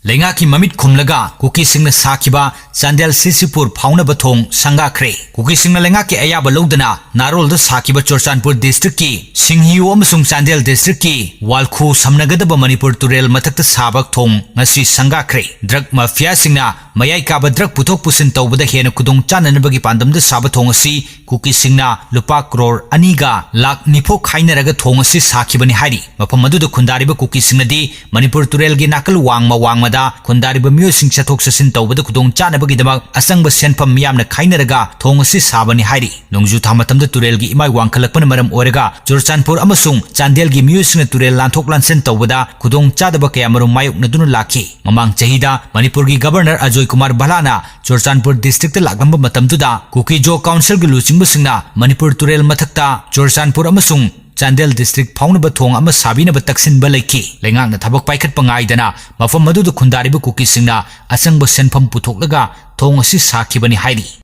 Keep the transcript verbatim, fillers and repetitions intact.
ꯂꯩꯉꯥꯛꯀꯤ ꯃꯃꯤꯠ ꯈꯨꯝꯂꯒ ꯀꯨꯀꯤꯁꯤꯡꯅ ꯁꯥꯈꯤꯕ ꯆꯥꯟꯗꯦꯜ ꯁꯤꯁꯤꯄꯨꯔ ꯐꯥꯎꯅꯕ ꯊꯣꯡ ꯁꯪꯒꯥꯈ꯭ꯔꯦ꯫ ꯀꯨꯀꯤꯁꯤꯡꯅ ꯂꯩꯉꯥꯛꯀꯤ ꯑꯌꯥꯕ ꯂꯧꯗꯅ ꯅꯥꯔꯣꯜꯗ ꯁꯥꯈꯤꯕ ꯆꯨꯔꯆꯥꯟꯄꯨꯔ ꯗꯤꯁꯇ꯭ꯔꯤꯛꯀꯤ ꯁꯤꯡꯍꯤꯌꯨ ꯑꯃꯁꯨꯡ ꯆꯥꯟꯗꯦꯜ ꯗꯤꯁꯇ꯭ꯔꯤꯛꯀꯤ ꯋꯥꯜꯈꯨ ꯁꯝꯅꯒꯗꯕ ꯃꯅꯤꯄꯨꯔ ꯇꯨꯔꯦꯜ ꯃꯊꯛꯇ ꯁꯥꯕ ꯊꯣꯡ ꯉꯁꯤ ꯁꯪꯒꯥꯈ꯭ꯔꯦ꯫ ꯗ꯭ꯔꯒ ꯃꯥꯐꯤꯌꯥꯁꯤꯡꯅ ꯃꯌꯥꯏ ꯀꯥꯕ ꯗ꯭ꯔꯒ ꯄꯨꯊꯣꯛ ꯄꯨꯁꯤꯟ ꯇꯧꯕꯗ ꯍꯦꯟꯅ ꯈꯨꯗꯣꯡ ꯆꯥꯅꯅꯕꯒꯤ ꯄꯥꯟꯗꯝꯗ ꯁꯥꯕ ꯊꯣꯡ ꯑꯁꯤ ꯀꯨꯀꯤꯁꯤꯡꯅ ꯂꯨꯄꯥ ꯀ꯭ꯔꯣꯔ ꯑꯅꯤꯒ ꯂꯥꯈ ꯅꯤꯐꯨ ꯈꯥꯏꯅꯔꯒ ꯊꯣꯡ ꯑꯁꯤ ꯁꯥꯈꯤꯕꯅꯤ ꯍꯥꯏꯔꯤ꯫ ꯃꯐꯝ ꯑꯗꯨꯗ ꯈꯨꯟꯗꯥꯔꯤꯕ ꯀꯨꯀꯤꯁꯤꯡꯅꯗꯤ ꯃꯅꯤꯄꯨꯔ ꯇꯨꯔꯦꯜꯒꯤ ꯅꯥꯀꯜ ꯋꯥꯡꯃ ꯋꯥꯡꯃꯗ ꯈꯨꯟꯗꯥꯔꯤꯕ ꯃꯤꯑꯣꯏꯁꯤꯡ ꯆꯠꯊꯣꯛ ꯆꯠꯁꯤꯟ ꯇꯧꯕꯗ ꯈꯨꯗꯣꯡ ꯆꯥꯅꯕꯒꯤꯗꯃꯛ ꯑꯆꯪꯕ ꯁꯦꯟꯐꯝ ꯃꯤꯌꯥꯝꯅ ꯈꯥꯏꯅꯔꯒ ꯊꯣꯡ ꯑꯁꯤ ꯁꯥꯕꯅꯤ ꯍꯥꯏꯔꯤ꯫ ꯅꯣꯡꯖꯨ ꯊꯥ ꯃꯇꯝꯗ ꯇꯨꯔꯦꯜꯒꯤ ꯏꯃꯥꯏ ꯋꯥꯡꯈꯠꯂꯛꯄꯅ ꯃꯔꯝ ꯑꯣꯏꯔꯒ ꯆꯨꯔꯆꯥꯟꯄꯨꯔ ꯑꯃꯁꯨꯡ ꯆꯥꯟꯗꯦꯜꯒꯤ ꯃꯤꯑꯣꯏꯁꯤꯡꯅ ꯇꯨꯔꯦꯜ ꯂꯥꯟꯊꯣꯛ ꯂꯥꯟꯁꯤꯟ ꯇꯧꯕꯗ ꯈꯨꯗꯣꯡ ꯆꯥꯗꯕ ꯀꯌꯥꯃꯔꯨꯝ ꯃꯥꯌꯣꯛꯅꯗꯨꯅ ꯂꯥꯛꯈꯤ꯫ ꯃꯃꯥꯡ ꯆꯍꯤꯗ ꯃꯅꯤꯄꯨꯔꯒꯤ ꯒꯕꯔꯅꯔ ꯑꯖꯣꯏ ꯀꯨꯃꯥꯔ ꯚꯂꯥꯅ ꯆꯨꯔꯆꯥꯟꯄꯨꯔ ꯗꯤꯁꯇ꯭ꯔꯤꯛꯇ ꯂꯥꯛꯂꯝꯕ ꯃꯇꯝꯗꯨꯗ ꯀꯨꯀꯤꯖꯣ ꯀꯥꯎꯟꯁꯤꯜꯒꯤ ꯂꯨꯆꯤꯡꯕꯁꯤꯡꯅ ꯃꯅꯤꯄꯨꯔ ꯇꯨꯔꯦꯜ ꯃꯊꯛꯇ ꯆꯨꯔꯆꯥꯟꯄꯨꯔ ꯑꯃꯁꯨꯡ ꯆꯥꯟꯗꯦꯜ ꯗꯤꯁꯇ꯭ꯔꯤꯛ ꯐꯥꯎꯅꯕ ꯊꯣꯡ ꯑꯃ ꯁꯥꯕꯤꯅꯕ ꯇꯛꯁꯤꯟꯕ ꯂꯩꯈꯤ꯫ ꯂꯩꯉꯥꯛꯅ ꯊꯕꯛ ꯄꯥꯏꯈꯠꯄ ꯉꯥꯏꯗꯅ ꯃꯐꯝ ꯑꯗꯨꯗ ꯈꯨꯟꯗꯥꯔꯤꯕ ꯀꯨꯀꯤꯁꯤꯡꯅ ꯑꯆꯪꯕ ꯁꯦꯟꯐꯝ ꯄꯨꯊꯣꯛꯂꯒ ꯊꯣꯡ ꯑꯁꯤ ꯁꯥꯈꯤꯕꯅꯤ ꯍꯥꯏꯔꯤ꯫